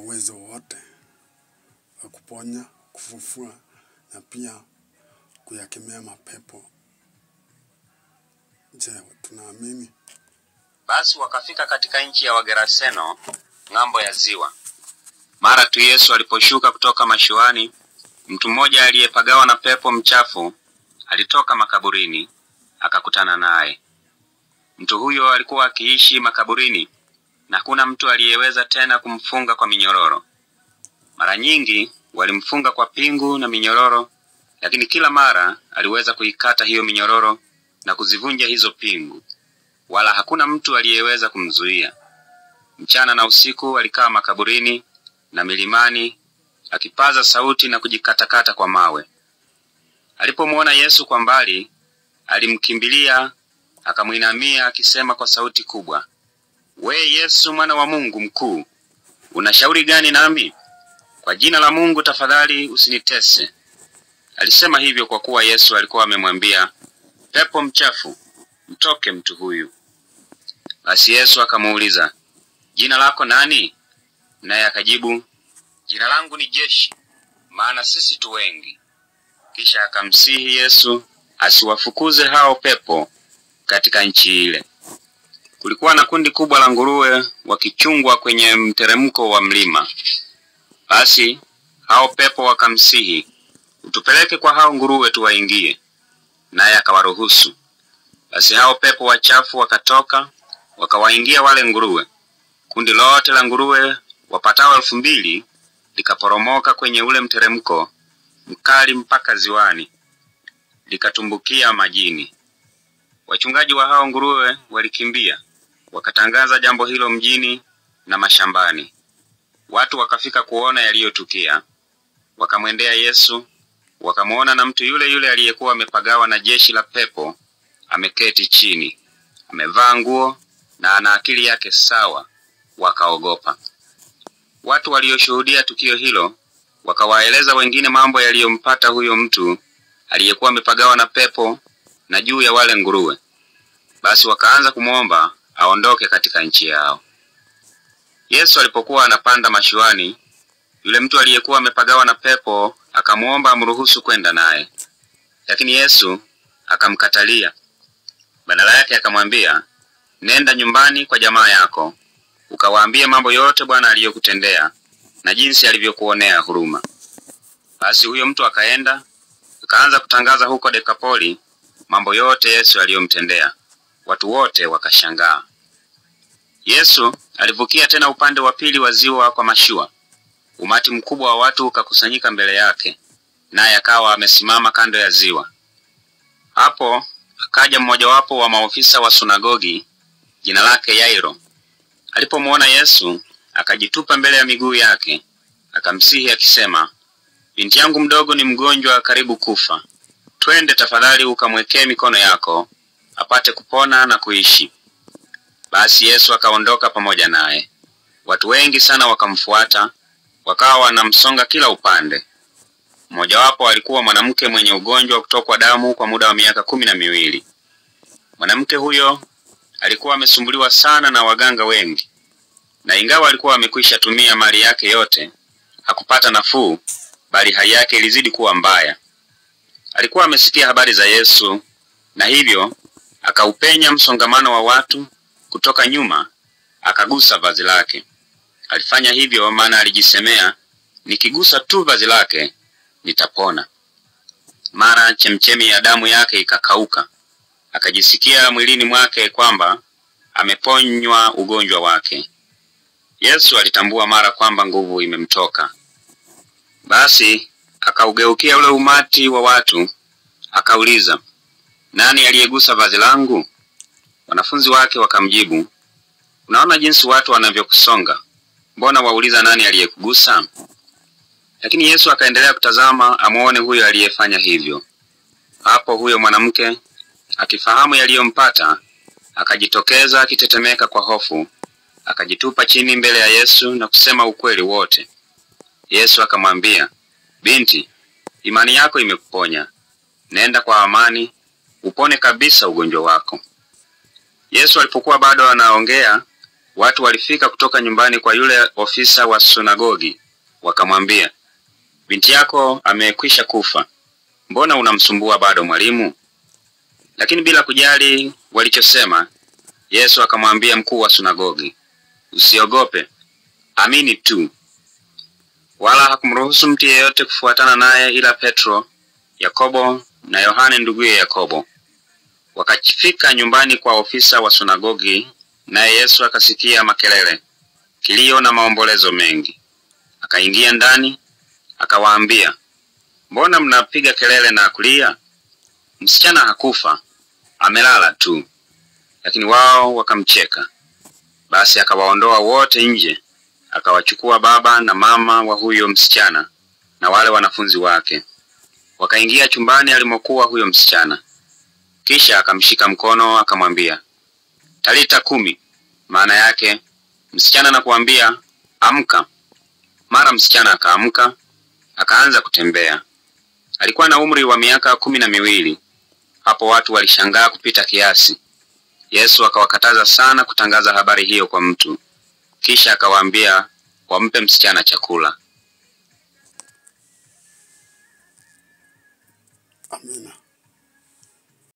uwezo wote wa kuponya, kufufua na pia kuyakemea mapepo. Je, tunaamini? Basi wakafika katika nchi ya Wageraseno ng'ambo ya ziwa. Mara tu Yesu aliposhuka kutoka mashuani, mtu mmoja aliyepagawa na pepo mchafu alitoka makaburini akakutana naye. Mtu huyo alikuwa akiishi makaburini na hakuna mtu aliyeweza tena kumfunga kwa minyororo. Mara nyingi walimfunga kwa pingu na minyororo, lakini kila mara aliweza kuikata hiyo minyororo na kuzivunja hizo pingu, wala hakuna mtu aliyeweza kumzuia. Mchana na usiku alikaa makaburini na milimani akipaza sauti na kujikatakata kwa mawe. Alipomuona Yesu kwa mbali, alimkimbilia akamwinamia akisema kwa sauti kubwa, "We Yesu, mwana wa Mungu mkuu, unashauri gani nami? Kwa jina la Mungu tafadhali usinitese." Alisema hivyo kwa kuwa Yesu alikuwa amemwambia, "Pepo mchafu, mtoke mtu huyu." Basi Yesu akamuuliza, "Jina lako nani?" Naye akajibu, "Jina langu ni Jeshi, maana sisi tu wengi." Kisha akamsihi Yesu asiwafukuze hao pepo katika nchi ile. Kulikuwa na kundi kubwa la nguruwe wakichungwa kwenye mteremko wa mlima. Basi hao pepo wakamsihi, "Utupeleke kwa hao nguruwe tuwaingie." Naye akawaruhusu. Basi hao pepo wachafu wakatoka wakawaingia wale nguruwe. Kundi lote la nguruwe wapatao 2000 likaporomoka kwenye ule mteremko mkali mpaka ziwani, likatumbukia majini. Wachungaji wa hao nguruwe walikimbia wakatangaza jambo hilo mjini na mashambani. Watu wakafika kuona yaliyotukia, wakamwendea Yesu, wakamuona na mtu yule yule aliyekuwa amepagawa na jeshi la pepo ameketi chini, amevaa nguo na ana akili yake sawa, wakaogopa. Watu walioshuhudia tukio hilo wakawaeleza wengine mambo yaliyompata huyo mtu aliyekuwa amepagawa na pepo na juu ya wale nguruwe. Basi wakaanza kumuomba aondoke katika nchi yao. Yesu alipokuwa anapanda mashuani, yule mtu aliyekuwa amepagawa na pepo akamuomba amruhusu kwenda naye. Lakini Yesu akamkatalia. Badala yake akamwambia, "Nenda nyumbani kwa jamaa yako, ukawaambie mambo yote Bwana aliyokutendea na jinsi alivyokuonea huruma." Basi huyo mtu akaenda, akaanza kutangaza huko Dekapoli mambo yote Yesu aliyomtendea. Watu wote wakashangaa. Yesu alivukia tena upande wa pili wa ziwa kwa mashua. Umati mkubwa wa watu ukakusanyika mbele yake, naye akawa amesimama kando ya ziwa. Hapo akaja mmojawapo wa maofisa wa sunagogi, jina lake Yairo. Alipomuona Yesu, akajitupa mbele ya miguu yake, akamsihi akisema, "Binti yangu mdogo ni mgonjwa karibu kufa. Twende tafadhali ukamwekee mikono yako, apate kupona na kuishi." Basi Yesu akaondoka pamoja naye. Watu wengi sana wakamfuata, wakawa wanamsonga kila upande. Mmojawapo alikuwa mwanamke mwenye ugonjwa wa kutokwa damu kwa muda wa miaka 12. Mwanamke huyo alikuwa amesumbuliwa sana na waganga wengi, na ingawa alikuwa amekwisha tumia mali yake yote, hakupata nafuu, bali hali yake ilizidi kuwa mbaya. Alikuwa amesikia habari za Yesu, na hivyo akaupenya msongamano wa watu kutoka nyuma, akagusa vazi lake. Alifanya hivyo maana alijisemea, "Nikigusa tu vazi lake nitapona." Mara chemchemi ya damu yake ikakauka. Akajisikia mwilini mwake kwamba ameponywa ugonjwa wake. Yesu alitambua mara kwamba nguvu imemtoka. Basi akaugeukia ule umati wa watu, akauliza, "Nani aliyegusa vazi langu?" Wanafunzi wake wakamjibu, "Unaona jinsi watu wanavyokusonga, mbona wauliza nani aliyekugusa?" Lakini Yesu akaendelea kutazama amuone huyo aliyefanya hivyo. Hapo huyo mwanamke akifahamu yaliyompata, akajitokeza akitetemeka kwa hofu, akajitupa chini mbele ya Yesu na kusema ukweli wote. Yesu akamwambia, "Binti, imani yako imekuponya. Nenda kwa amani, upone kabisa ugonjwa wako." Yesu alipokuwa bado anaongea, Watu walifika kutoka nyumbani kwa yule ofisa wa sunagogi, wakamwambia, binti yako amekwisha kufa, mbona unamsumbua bado mwalimu? Lakini bila kujali walichosema, Yesu akamwambia mkuu wa sunagogi, usiogope, amini tu. Wala hakumruhusu mtu yeyote kufuatana naye ila Petro, Yakobo na Yohane nduguye Yakobo. Wakafika nyumbani kwa ofisa wa sunagogi, naye Yesu akasikia makelele, kilio na maombolezo mengi. Akaingia ndani, akawaambia, mbona mnapiga kelele na kulia? Msichana hakufa, amelala tu. Lakini wao wakamcheka. Basi akawaondoa wote nje, akawachukua baba na mama wa huyo msichana na wale wanafunzi wake. Wakaingia chumbani alimokuwa huyo msichana. Kisha akamshika mkono akamwambia, Talita kumi, maana yake msichana nakuambia, amka. Mara msichana akaamka, akaanza kutembea. Alikuwa na umri wa miaka 12. Hapo watu walishangaa kupita kiasi. Yesu akawakataza sana kutangaza habari hiyo kwa mtu. Kisha akawaambia wampe msichana chakula. Amina.